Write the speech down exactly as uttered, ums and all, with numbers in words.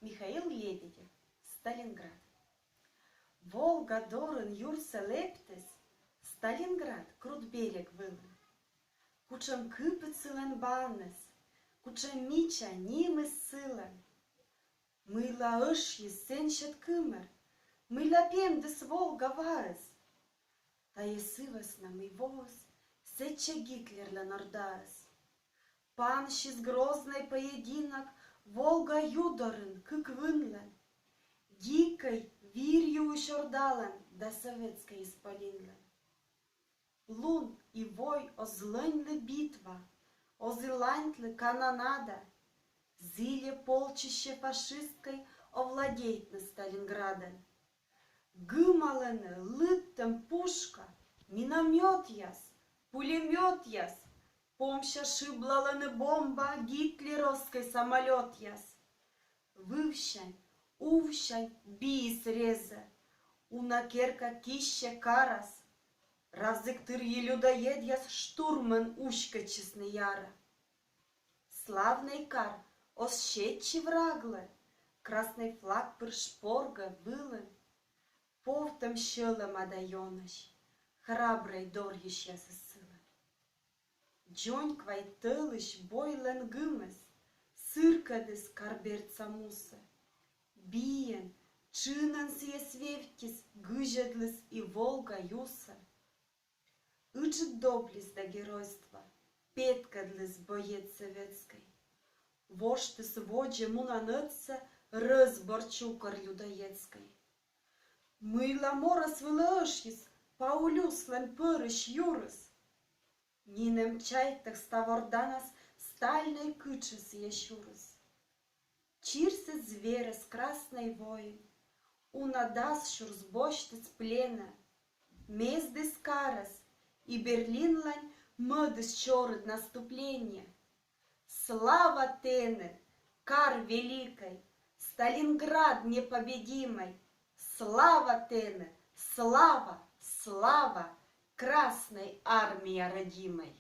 Михаил Лебедев. Сталинград. Волга дорын юрсӧ лэптіс Сталинград крут берег вылын. Кутшӧм кыпыд сылӧн баныс, кутшӧм мича нимыс сылӧн. Мыйла ӧшйис сэнсьыд кымӧр, мыйла пемдіс Волга ваыс. Тайӧ сы вӧсна, мый воис сэтчӧ Гитлерлӧн ордаыс. Пансис грозный поединок Волга ю дорын кык вынлӧн: дикӧй вир юысь ордалӧн да советскӧй исполинлӧн. Лун и вой оз лӧньлы битва, оз и ланьтлы канонада. Зільӧ полчище фашисткӧй овладейтны Сталинградӧн. Гымалӧны лыдтӧм пушка, миномётъяс, пулемётъяс, помся шыблалӧны бомба гитлеровскӧй самолётъяс. Вывсянь, увсянь биыс резӧ, уна керка киссьӧ карас. Разігтырйи людоедъяс штурмӧн уськӧдчисны яра. Славнӧй кар оз сетчы враглы, краснӧй флаг пыр шпоргӧ вылын. Повтӧм сьӧлӧмада ёнӧсь храбрӧй дорйысьясыс сылӧн. Дзоньвай тӧлысь бойлӧн гымыс сыркӧдіс кар бердса мусӧ. Биӧн, тшынӧн сійӧс вевттис, гызьӧдліс и Волга юсӧ. Ыджыд доблесть да геройство петкӧдліс боец советскӧй. Воштіс водзӧ мунан ӧдсӧ рӧзбор чукӧр людоедскӧй. Мыйла морӧс вылӧ ӧшйис Паулюслӧн пӧрысь юрыс. Нинӧм чайтӧг став орданас стальнӧй кытшӧ сійӧ сюрис. Чирсис зверӧс краснӧй воин, уна дас сюрс босьтіс пленӧ, мездіс карӧс и Берлинлань мӧдіс чорыд наступление. Слава тэны, кар великӧй, Сталинград непобедимӧй! Слава тэны, слава, слава, Краснӧй Армия родимӧй!